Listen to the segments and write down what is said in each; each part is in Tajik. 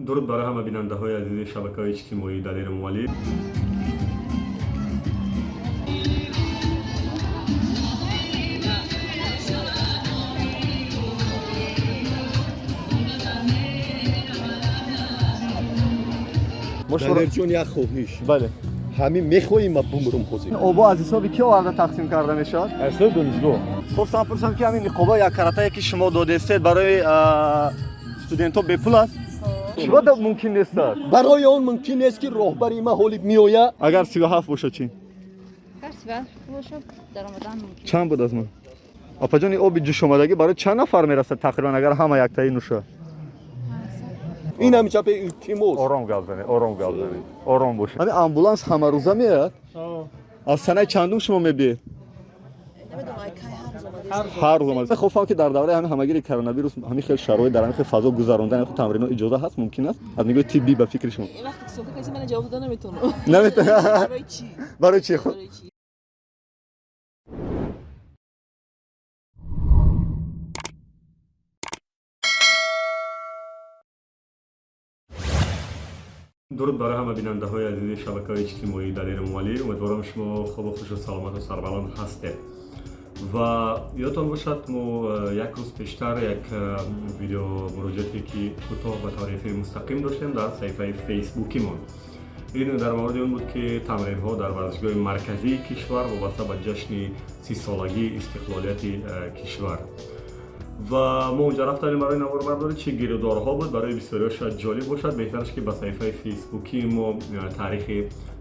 Дуруд барои ҳама бинандаҳои азизи шабакаҳои иҷтимоии Далер Эмомалӣ. Далерҷон, як хоҳиш. Бале. Ҳамин мехоҳем ма бумрум ҳозир. Обо аз ҳисоби ки оварда тақсим карда мешавад? Аз ҳисоби донишгоҳ. Хостам пурсам, ки ҳамин ниқобҳо яккаратае, ки шумо додестед, барои студентҳо бепул аст? Чиба мумкин нест аст? Барои он мумкин нест, ки роҳбари ма ҳолиб меояд. Агар 37 бошад чӣ? Агар 37 бошад, даромадан мумкин. Чанд буд аз ман? Апаҷон, ин оби ҷӯшомадагӣ барои чанд нафар мерасад тақрибан, агар ҳама яктаи нӯшад? Ин ҳами чапе, илтимос. Ором гап занед, ором гап занед, ором бошед. Ҳамин амбуланс ҳамарӯза меояд? Аз санаи чандум шумо мебиед? Ҳар рӯз омад. Хофам, ки дар давраи ҳамин ҳамагири коронавирус ҳамин хел шароит, дар ҳамин хел фазо гузарондани худ тамринҳо иҷоза ҳаст, мумкин аст аз нигоҳи тиббӣ, ба фикри шумо? Вақте ки сӯҳбат кардем, ман ҷавоб дода наметавонам. Наметавонам. Барои чӣ? Барои чӣ? Барои чӣ? Дуруд барои ҳама бинандаҳои азизи шабакаҳои иҷтимоии Далер Эмомалӣ. Умедворам, шумо хубу хушу саломату сарбаланд ҳастед. Ва ёдтон бошад, мо як рӯз пештар як видео муроҷиате, ки кӯтоҳ ба таври эфири мустақим доштем дар саҳифаи фейсбукимон, ин дар мавриди он буд, ки тамринҳо дар варзишгоҳи марказии кишвар вобаста ба ҷашни 30-солагии истиқлолияти кишвар. Ва мо онҷа рафтанем барои наворбардорӣ, чӣ гирудорҳо буд, барои бисёриҳо шояд ҷолиб бошад. Беҳтараш, ки ба саҳифаи фейсбукии мо таърихи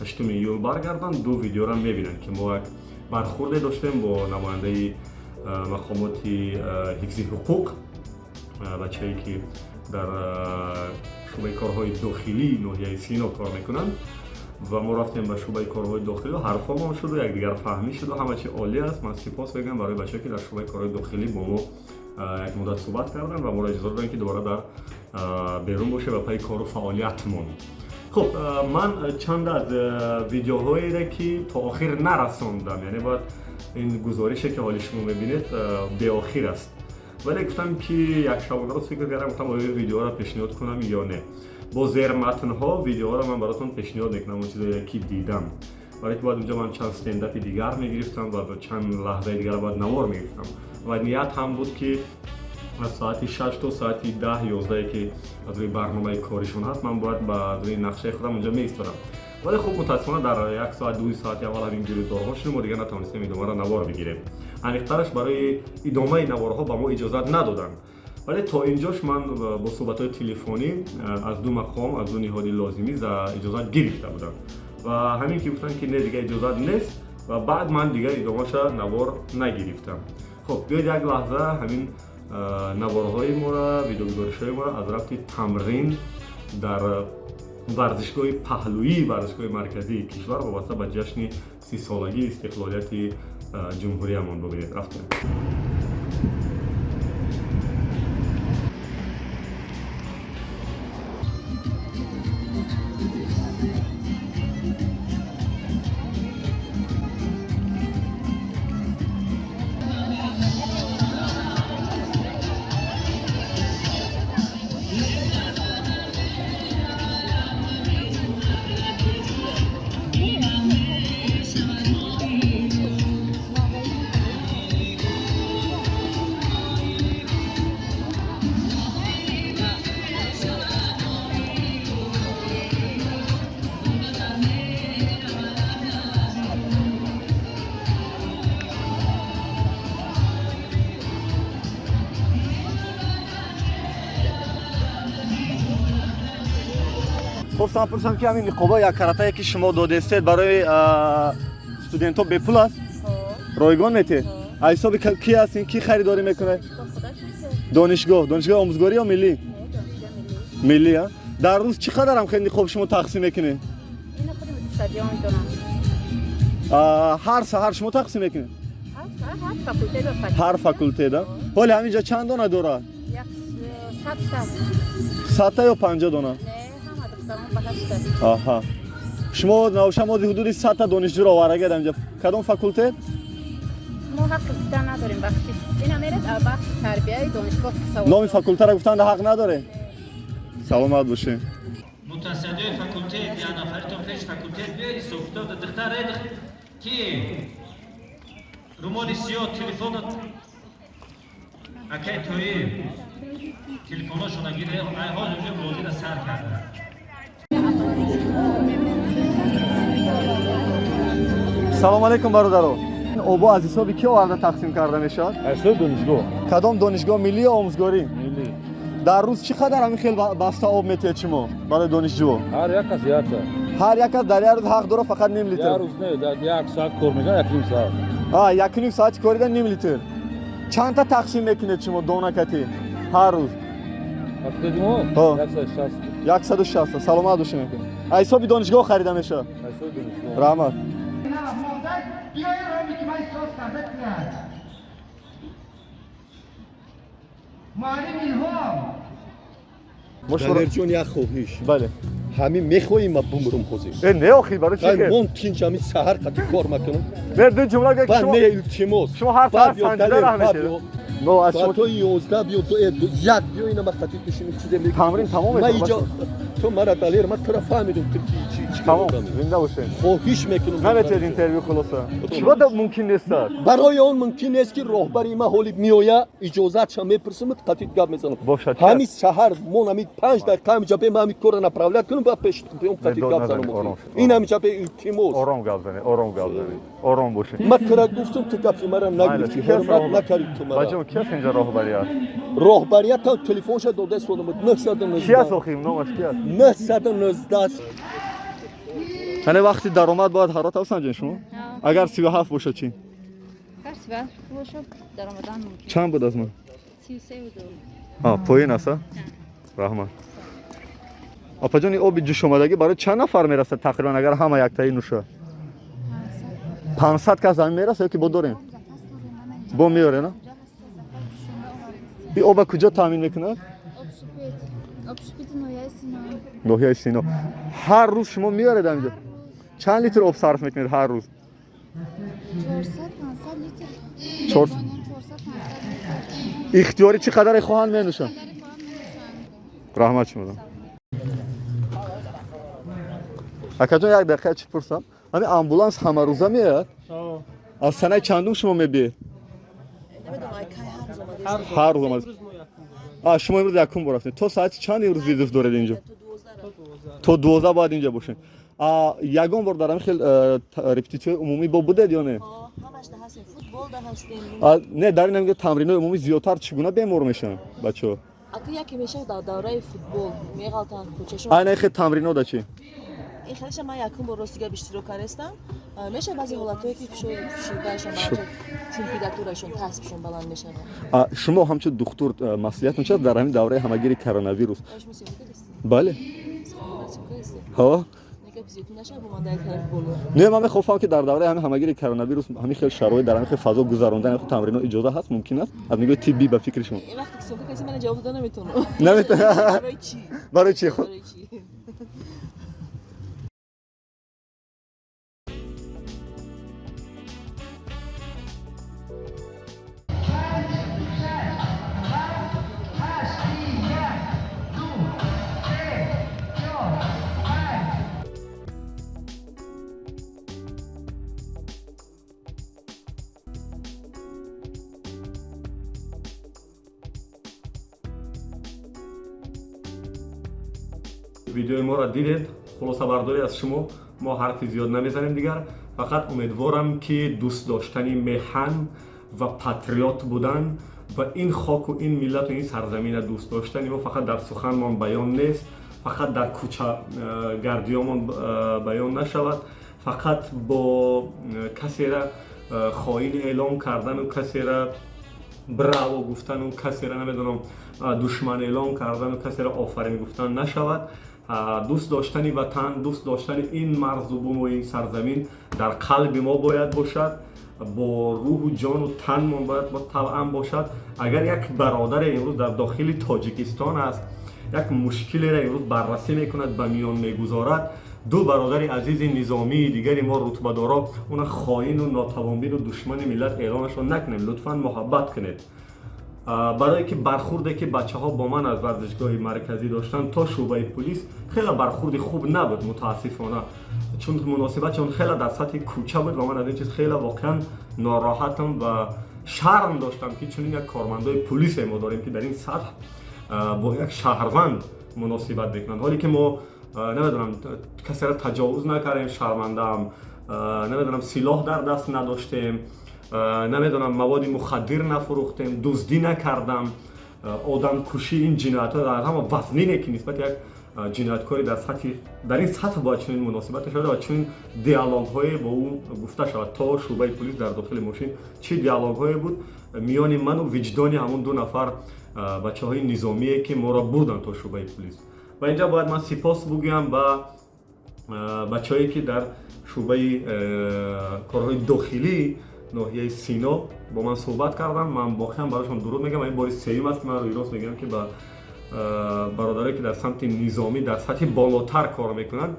8 июл баргарданд, ду видеоро мебинанд, ки мо як бархурде доштем бо намояндаи мақомоти ҳифзи ҳуқуқ, бачае, ки дар шӯъбаи корҳои дохилии ноҳияи Сино кор мекунанд. Ва мо рафтем ба шӯъбаи корҳои дохилӣ, ҳарфҳомон шуду якдигар фаҳмӣ шуду ҳама чи олӣ аст. Ман сипос мегӯям барои бачае, ки дар шӯъбаи корҳои дохилӣ бо мо як муддат суҳбат карданд ва моро иҷоза доданд, ки дубора дар берун бошем ва пайи кору фаъолиятмон. Хуб, ман чанд аз видеоҳоере, ки то охир нарасондам, яъне бояд ин гузорише, ки ҳоли шумо мебинед, беохир аст, вале гуфтам, ки як шабонарӯз фикр кардам, гуфтам, оё видеоро пешниҳод кунам ё не. Бо зерматнҳо видеоҳоро ман баротон пешниҳод мекунам, он чизое, ки дидам, барои ки бояд унҷо ман чанд стендапи дигар мегирифтам ва чанд лаҳзаи дигар бояд навор мегирифтам. Ва ният ҳам буд, ки аз соати 6 то соати 10 11, ки аз рӯи барномаи коришон ҳаст, ман бояд ба рӯи нақшаи худам унҷо меистодам. Вале хуб, мутаассифона, дар як соат 2 соати аввал ҳамин гирудорҳо шуд, мо дигар натавонистем идомаро навор бигирем. Аниқтараш, барои идомаи наворҳо ба мо иҷозат надоданд. Вале то инҷош ман бо суҳбатҳои телефонӣ аз ду мақом, аз ду ниҳоди лозимӣ иҷозат гирифта будам. Ва ҳамин ки гуфтанд, ки не, дигар иҷозат нест, ва баъд ман дигар идомаша навор нагирифтам. Хуб, биёед як лаҳза ҳамин наворҳои моро, видеогузоришҳои моро аз рафти тамрин дар варзишгоҳи паҳлӯии варзишгоҳи марказии кишвар вобаста ба ҷашни 30-солагии истиқлолияти ҷумҳуриямон бубинед. Рафтем. Хостам пурсам, ки ҳамин ниқобҳо яккаратае, ки шумо додестед, барои студентҳо бепул аст? Ройгон метиҳед? Аз ҳисоби ки аст ин? Ки харидорӣ мекунад? Донишгоҳ. Донишгоҳи омӯзгорӣ ё миллӣ? Миллӣ. А дар рӯз чӣ қадарам хел ниқоб шумо тақсим мекунед? Ҳар саҳар шумо тақсим мекунед? Ҳар факултет. Ҳоли ҳамин ҷо чанд дона дорад? 100-та ё 50 дона? Аҳа, шумо навша моди ҳудуди 100-та донишҷӯро оварагед ҳаминҷа. Кадом факултет? Мо ҳаққи гуфтан надорем, бахшиш. Ина меред бахши тарбияи донишгоҳ, савол. Номи факултетро гуфтан ҳақ надорем. Саломат бошед. Мутасаддиои факултет, як нафаритон пеш факултет биёед, ҳисоб-китоб духтар ки румоли сиёҳ, телефон акай тоӣ телефоношона гире, ай ҳозир ҷо бозира сар карда. Салом алейкум, бародаро. Обо аз ҳисоби ки оварда тақсим карда мешавад? Аз ҳисоби донишгоҳ. Кадом донишгоҳ, миллӣ ё омӯзгорӣ? Миллӣ. Дар рӯз чӣ қадар ҳамин хел баста об метиҳед шумо барои донишҷӯ? Ҳар як кас якта. Ҳар як кас дар як рӯз ҳақ дорад фақат ним литр? Як рӯз не, дар як соат кор мекунад, як ним соат. А, як ним соати корида ним литр. Чандта тақсим мекунед шумо донакати ҳар рӯз? Факултети мо? Ҳо. 160. 160. Саломат бошед. Аз ҳисоби донишгоҳ харида мешавад? Аз ҳисоби донишгоҳ. Раҳмат. Далерҷон, як хоҳиш. Бале. Ҳамин мехоҳӣ ма бумрум ҳозир? Э, не, охи, барои чӣ? Мон тинч ҳамин саҳар қати кор макунам. Не, ду ҷумла гӯ, ки Ба шумо не, илтимос. Шумо ҳар саҳар Баъд биё, санҷида Далер, раҳ баъд мешавед. биё. Но аз шумо Соатҳои 11 биё, як биё, ина ма қатӣ бишинем, чизе мегӯем. Тамрин тамом Ма мешавад, иҷо бача. ту мара, Далер, ман тура фаҳмидум, ту ки чӣ чӣ Тамом, кардам. зинда бошед. Хоҳиш мекунам. Наметавонед интервю, хулоса. Чиба мумкин нест? Барои он мумкин нест, ки роҳбари ма ҳоли меоя, иҷозатша мепурсам, қатӣ гап мезанам. Бошад. Ҳамин саҳар мон ҳамин 5 дақиқа ҳамин ҷабе ма ҳамин корро направлять кунам, баъд пеш биём, қатӣ Дод гап назанед, занам. ором шед. Ин ҳамин ҷабе, илтимос. Ором гап занед, ором гап занед, ором бошед. Ма тура гуфтам, ту гапи мара нагирифтӣ, ҳурмат накардӣ ту мара. Баҷон, ки аст инҷа роҳбарият? Роҳбариятам телефонша дода истодам, 919. Ки аст охи, номаш ки аст? 919. Яъне вақти даромад бояд ҳарорат санҷед шумо? Агар 37 бошад чӣ? Ҳар 37 бошад, даромадан мумкин. Чанд буд аз ман? 33,2. А, поин аст, а? Раҳмат. Апаҷон, ин оби ҷӯшомадагӣ барои чанд нафар мерасад тақрибан, агар ҳама яктаи нӯшад? 500 кас ҳамин мерасад ё ки бо дорем? Бо меорем, а? Ин оба куҷо таъмин мекунад? Общепити ноҳияи Сино. Ноҳияи Сино. Ҳар рӯз шумо меоред ҳаминҷо? Чанд литр об сарф мекунед ҳар рӯз? 400, 500 литр. 400. 400, 500 литр. Ихтиёрӣ чӣ қадаре хоҳанд, менӯшанд? Қадаре хоҳанд, менӯшанд. Раҳмат шумодан. Акаҷон, як дақиқа, чӣ пурсам? Ҳамин амбуланс ҳамарӯза меояд? Аз санаи чандум шумо мебиед? Ҳар рӯз омад. А, шумо имрӯз якум бор рафтед. То соати чанд имрӯз визиф доред инҷо? То 12 бояд инҷа бошед. А ягон бор дар ҳамин хел репетитсияи умумӣ бо будед ё не? Ҳамашда ҳастем, футболда ҳастем. А, не, дар ин ҳамин тамринои умумӣ зиёдтар чӣ гуна бемор мешаванд бачаҳо? Ака, яке мешавад дар давраи футбол, меғалтанд кӯчашон. Айна хел тамринода чӣ? Ин хелеша ман якум бор ростига иштирок кардастам. Мешавад баъзе ҳолатҳое, ки фишурдаашон, температурашон, таъсибшон баланд мешавад. А шумо ҳамчун духтур, маслиҳатон чист дар ҳамин давраи ҳамагири коронавирус? Шумо съёмка кардастед? Бале. Съёмка кардастед? Ҳо. Нека зиёд нашавад бо ман дар тарафи боло. Не, ман мехоҳам, ки дар давраи ҳамин ҳамагири коронавирус ҳамин хел шароит, дар ҳамин хел фазо гузарондани ҳамин тамрино иҷоза ҳаст, мумкин аст аз нигоҳи тиббӣ, ба фикри шумо? Ин вақте ки съёмка кардастед, ман ҷавоб дода наметавонам. Наметавонам. Барои чӣ? Барои чӣ? Барои чӣ? Видеои моро дидед, хулосабардорӣ аз шумо. Мо ҳарфи зиёд намезанем дигар, фақат умедворам, ки дӯст доштани меҳан ва патриот будан ва ин хоку ин миллату ин сарзамина дӯст доштани мо фақат дар суханмон баён нест, фақат дар кӯча гардиёмон баён нашавад, фақат бо касера хоин эълон кардану касера браво гуфтану касера, намедонам, душман эълон кардану касера офарин гуфтан нашавад. Дӯст доштани ватан, дӯст доштани ин марзу буму ин сарзамин дар қалби мо бояд бошад, бо рӯҳу ҷону танмон бояд бо тавъам бошад. Агар як бародаре имрӯз дар дохили Тоҷикистон аст, як мушкилеро имрӯз баррасӣ мекунад, ба миён мегузорад, ду бародари азизи низомии дигари мо, рутбадоро, уна хоину нотавонбину душмани миллат эълонашон накунем. Лутфан, муҳаббат кунед. Барое ки бархурде ки бачаҳо бо ман аз варзишгоҳи марказӣ доштанд то шӯъбаи пулис, хеле бархурди хуб набуд, мутаассифона, чун муносибатшон хеле дар сатҳи кӯча буд ва ман аз ин чиз хеле воқеан нороҳатам ва шарм доштам, ки чунин як кормандои пулисе мо дорем, ки дар ин сатҳ бо як шаҳрванд муносибат мекунанд, ҳоле ки мо, намедонам, касеро таҷовуз накардем, шармандаам, намедонам, силоҳ дар даст надоштем, намедонам, маводи мухаддир нафурӯхтем, дуздӣ накардам, одамкушӣ, ин ҷиноятҳо дар ҳама вазнине, ки нисбати як ҷинояткори дар сатҳи дар ин сатҳ бояд чунин муносибат шавад ва чунин диалогҳое бо ӯ гуфта шавад. То шӯъбаи пулис дар дохили мошин чӣ диалогҳое буд миёни ману виҷдони ҳамон ду нафар бачаҳои низомие, ки моро бурданд то шӯъбаи пулис. Ва инҷа бояд ман сипос бугӯям ба бачаҳое, ки дар шӯъбаи корҳои дохилии ноҳияи Сино бо ман суҳбат карданд. Ман воқеан барошон дуруд мегӯям ва ин бори сеюм аст, ки ман рӯйрост мегӯям, ки ба бародарое, ки дар самти низомӣ дар сатҳи болотар кор мекунанд,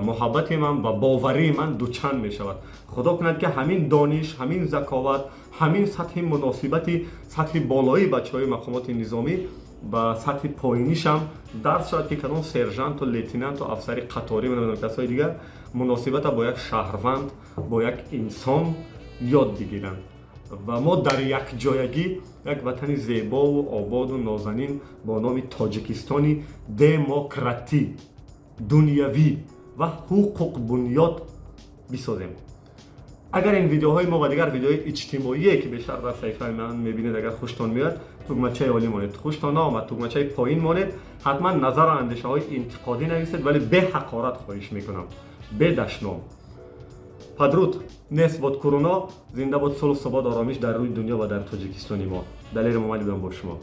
муҳаббати ман ва боварии ман дучанд мешавад. Худо кунад, ки ҳамин дониш, ҳамин заковат, ҳамин сатҳи муносибати сатҳи болоии бачаҳои мақомоти низомӣ ба сатҳи поинишам дарс шавад, ки кадом сержанту лейтенанту афсари қаторӣ, намедонам, касои дигар муносибата бо як шаҳрванд, бо як инсон ёд бигиранд ва мо дар якҷоягӣ як ватани зебову ободу нозанин бо номи Тоҷикистони демократӣ, дунявӣ ва ҳуқуқбунёд бисозем. Агар ин видеоҳои мо ва дигар видеоҳои иҷтимоие, ки бештар дар саҳифаи ман мебинед, агар хуштон меояд, тугмачаи олӣ монед, хуштон наомад, тугмачаи поин монед. Ҳатман назару андешаҳои интиқодӣ нависед, вале бе ҳақорат, хоҳиш мекунам, бе дашном. Падруд, нест бод Куруно, зинда бод сулҳ, субот, оромиш дар рӯи дунё ва дар Тоҷикистони мо. Далери Момалӣ будам бо шумо.